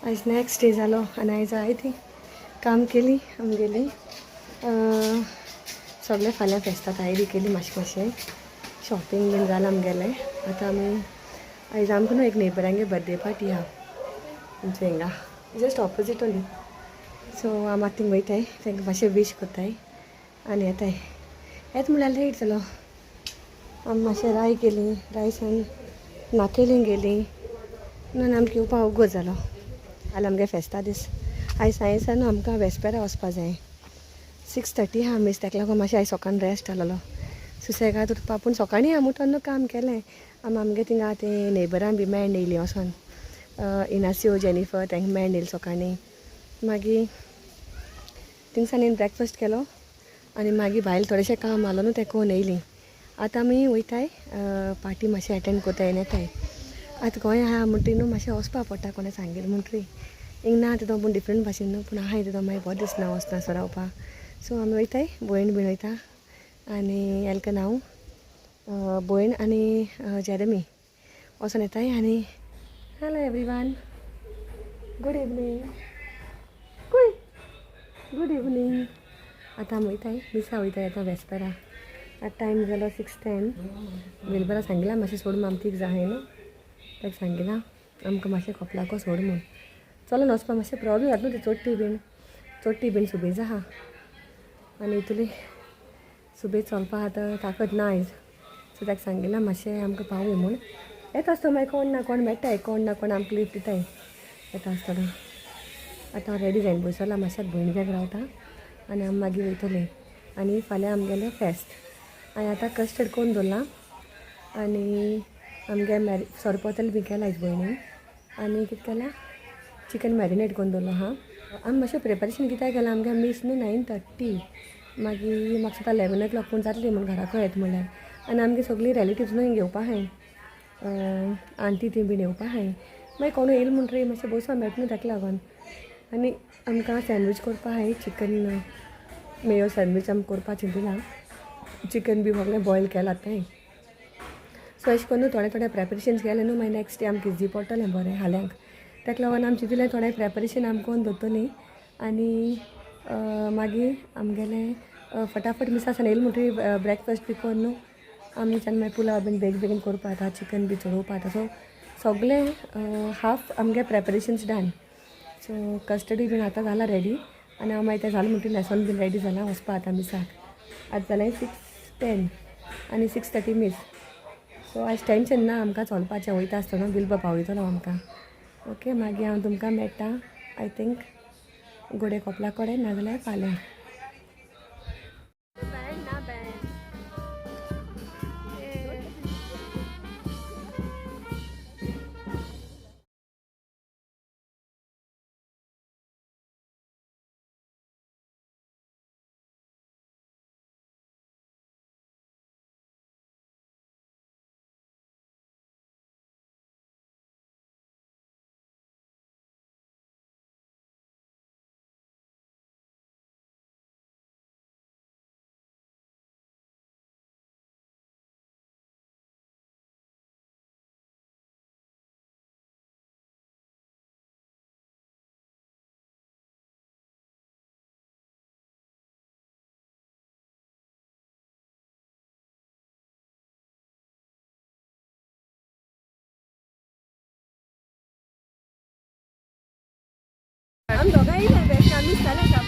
आयज next day जालो आनी आयज जाय ती काम केली आमगेली. सगळें फाल्यां फेस्ता तयारी केली, मातशें मातशें शॉपिंग बीन जालां आमगेलें. आतां आमी आयज आमकां न्हू एक नेबरांगे बर्थडे पार्टी आहा आमच्या हिंगा जस्ट ऑपोजीट ओन्ली. सो आमी आतां थिंग वयताय, तांकां मातशें वीश करताय आनी येताय. येत म्हणल्यार लेट जालो. आमी मातशें राय केली, रायसान नाकेली गेली म्हणून आमकां येवपा वोगोत जालो. फाल्यां आमगे फेस्ता दीस. आयज सायन्स न्हू आमकां वेस्पेरा वचपा जाय. 6:30 आहा मीस, ताका लागून मातशें आयज सकाळीं रेस्ट आसलेलो, सुसेगाद उरपा. पूण सकाळीं आमी उठोन न्हू काम केलें आमी. आमगे थिंगा ते नेबरां बी मेळ्ळ येयलीं वचोन, इनासियो, जेनिफर, तांकां मेळ्ळ येयली सकाळीं. मागीर थिंगसान ब्रेकफास्ट केलो आनी मागीर भायर थोडेशें काम आसलो न्हू, तें करून येयलीं. आतां आमी वयताय, पार्टी मातशें एटेंड कोताय आनी येताय. आतां गोंय आहा म्हणटरी न्हू मातशें वचपा पडटा कोणें सांगिल्लें म्हणटरी. हिंग ना तितू पूण डिफरंट भाशेन न्हू, पूण आहाय तितू मागीर बरें दिसना वचना सो रावपा. सो आमी वयताय, भयण बीन वयता आनी एल्कन, हांव, भयण आनी जेरमी वचोन येताय. आनी Hello everyone, good evening, good evening. आतां आमी वयताय, मिसा वयताय आतां वेस्पेरा. आतां टायम जालो 6:10. विलबरा सांगिलां मातशें सोड म्हूण, आमी तीग जाय न्हू, ताका सांगिलां आमकां मातशें कोपलाको सोड म्हूण. चलोन वचपा मातशें प्रॉब्लम जाता न्हू, ती चोडटी बीन, चोडटी बीन सुबेज आहा आनी इतली सुबेज चलपा आतां ताकद ना आयज. सो ताका सांगिलां मातशें आमकां पावय म्हूण. येता आसतना मागीर कोण ना कोण मेळटाय, कोण ना कोण आमकां लिफ्ट दिताय येता आसतना. आतां हांव रेडी जायन बसला, मातशें भयण रावता आनी आमी मागीर वयतलीं. आनी फाल्यां आमगेलें फेस्त. हांवें आतां कस्टर्ड करून दवरलां आनी आमगे मॅरी सोरपोतल बी केलां आयज भयणीन. आनी कितें केलां, चिकन मॅरिनेट करून दवरलो आहा. आमी मातशें प्रिपरेशन कित्याक केलां, आमगे मीस न्हू 9:30, मागीर म्हाका दिसता 11 ओ क्लॉक पूण जातली म्हूण घराको येता म्हणल्यार. आनी आमगे सगळीं रिलेटिव्स न्हू हिंग येवपा आहाय, आंटी ती बीन येवपा आहाय. मागीर कोणू येयलो म्हणटरी मातशें बसोन मेळटा न्हू, ताका लागून. आनी आमकां सँडवीच करपा आहाय, चिकन मेयो सँडवीच आमी करपा चिंतलां. चिकन बी सगळें बॉयल केलां तें. सो अशें करून थोडें थोडें प्रेपरेशन्स केलें न्हू, मागीर नेक्स्ट डे आमकां इजी पडटलें बरें हाल्यांक. ताका लागून आमी चिंतलें थोडें प्रेपरेशन आमी करून दवरतलीं आनी मागीर आमगेलें फटाफट मिसा सान येयलें म्हणटरी ब्रेकफास्ट बी करून न्हू आमी मागीर पुलाव बीन बेगीन बेगीन करपा जाता, चिकन बी चडोवपा जाता. सो सगळें हाफ आमगे प्रेपरेशन्स डन. सो कस्टर्डूय बीन आतां जाला रेडी आनी हांव मागीर तें जालें म्हणटरी न्हेसोन बीन रेडी जाला वचपा आतां मिसाक. आतां जालें 6:10 आनी 6:30 मीस. सो आयज टेंशन ना आमकां चलपाचें. वयता आसतना बिलबा पावयतलो आमकां. ओके, मागीर हांव तुमकां मेळटा, I think गोडे कोपला कडेन नाजाल्यार फाल्यां. बँड ना बँड. आमी दोगांय बेस्ट, आमी जालें.